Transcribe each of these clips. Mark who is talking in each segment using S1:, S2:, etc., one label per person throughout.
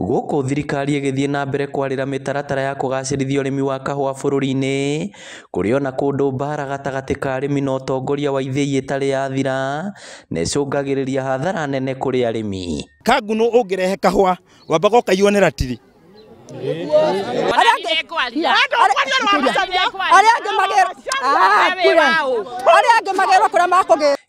S1: Gũkũ thirikari ĩgĩthiĩ na mbere kwarĩra mĩtaratara ya kũgacĩrithia ũrĩmi wa kahũa bũrũri-inĩ, kũrĩ ona kũndũ mbara gatagatĩ ka arĩmi na ũtongoria wa ithĩi ĩtarĩ yathira na ĩcũngagĩrĩria hathara nene kũrĩ arĩmi.
S2: Kanguno ũngĩrehe kahũa wambaga ũkaiywo nĩ ratiri.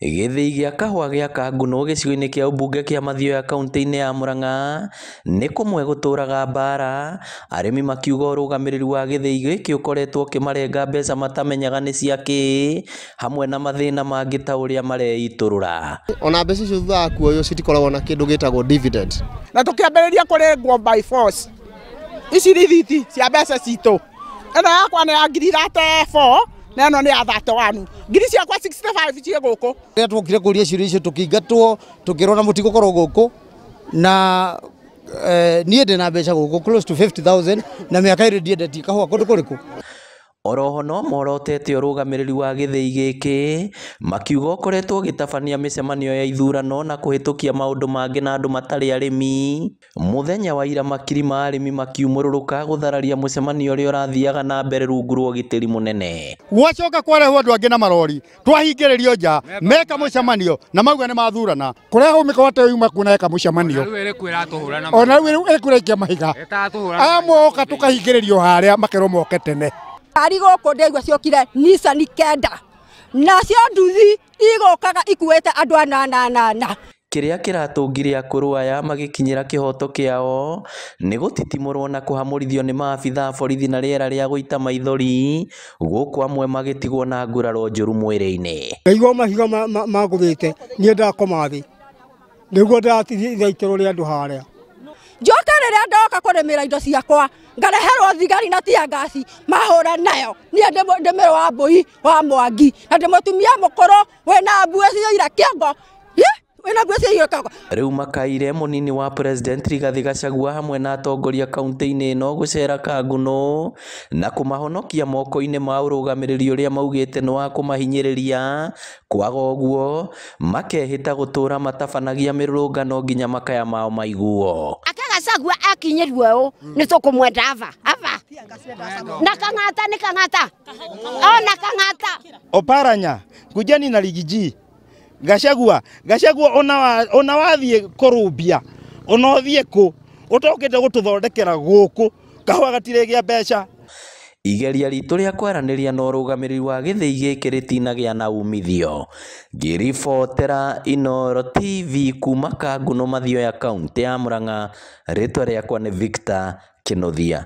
S1: Gĩthĩi gĩa kahũa gĩa Kanguno gĩcigo-inĩ kĩa ũmbunge kĩa Mathioya kaunti-inĩ ya Murang'a nĩ kũmwe gũtũraga mbara, arĩmi makiuga ũrũgamĩrĩri wa gĩthĩi gĩkĩ ũkoretwo ũkĩmarenga mbeca matamenyaga nĩ ciakĩ, hamwe na mathĩna mangĩ ta ũrĩa mareitũrũra.
S3: Ona mbeca icio thutha wa kuoywo citikoragwo na kĩndũ gĩtagwo dividend.
S4: Na tũkĩambĩrĩria kũrengwo by force ici rithiti cia mbeca citũ, ĩno yakwa nĩ ya ngiri 34 na ĩno nĩ ya 31, ngiri ciakwa 65 ciĩ gũkũ.
S5: Rĩrĩa twokire kũria ciũria icio tũkĩingatwo tũkĩrwo na mũtigũkorwo gũkũ na niĩ ndĩna mbeca gũkũ close to 50,000 na mĩaka ĩrĩ ndiendetie kahũa kũndũ kũrĩkũ.
S1: Oroho no morotete ũrũgamĩrĩri wa gĩthĩi gĩkĩ makiuga ũkoretwo ũgĩtabania mĩcemanio ya ithurano na kũhĩtũkia maũndũ mangĩ na andũ matarĩ arĩmi. Mũthenya wa ira makiri ma arĩmi makiumũrũrũka gũthararia mũcemanio ũrĩa ũrathiaga na mbere rungu rwa ũgitĩri mũnene.
S6: Gwacoka kwarehwo andũ angĩ na marori twahingĩrĩrio nja meka mũcemanio na mauga nĩ mathurana kũrĩa mĩkote yuma kuona eka mũcemanio ona rĩu ĩkũraikia mahiga aya moka tũkahingĩrĩrio harĩa makerwo moke tene.
S7: Ngari gũkũ ndĩigua ciokire Nissan 9 nacio nduthi igũkaga ikuĩte andũ anana.
S1: Kĩrĩa kĩratũngire akũrũ aya magĩkinyĩra kĩhoto kĩao nĩ gũtitimũrwo na kũhamũrithio nĩ maabitha a borithi na rĩera rĩa gũita maithori, gũkũ amwe magĩtigwo na nguraro njũru mwĩrĩ-inĩ.
S8: Ndaigua mahiga mangũthĩte niĩ ndakoma thĩ nĩguo ndĩratigia ithaitĩro rĩa andũ harĩa.
S7: Njoke rĩrĩa ndoka kũrĩmĩra indo ciakwa ngareherwo thigari na tear gas mahũra nayo. Niĩ ndĩ mĩrũ wa mbũi wa Mwangi na ndĩ mũtumia mũkũrũ wĩna mbue ciiyũire kĩongo. Wĩna mbue ciiyũire kĩongo.
S1: Rĩu makaire mũnini wa president Rigathĩ Gachagua hamwe na atongoria kaunti-inĩ ĩno gũcera Kanguno na kũmahonokia moko-inĩ ma ũrũgamĩrĩri ũrĩa maugĩte nĩ wa kũmahinyĩrĩria, kwaga ũguo makehĩta gũtũra matabanagia mĩrũrũngano nginya makaya mao maiguo.
S9: Gachagua akinyĩrwo ũũ nĩ tũkũmwenda ava ava na Kang'ata nĩ Kang'ata ona Kang'ata.
S2: Oparanya kujani na Rigiji Gachagua Gachagua ona wathiĩ Colombia ona ũthiĩ kũ ũtokĩte gũtũthondekera gũkũ kahũa gatirĩgĩa mbeca.
S1: Igeria ritũ rĩa kwaranĩria na ũrũgamĩrĩri wa gĩthĩi gĩkĩ rĩtinagĩa na umithio. Ngĩribotera Inooro TV kuma Kanguno Mathioya kaunti ya Murang'a, rĩtwa rĩakwa nĩ Victor Kĩnuthia.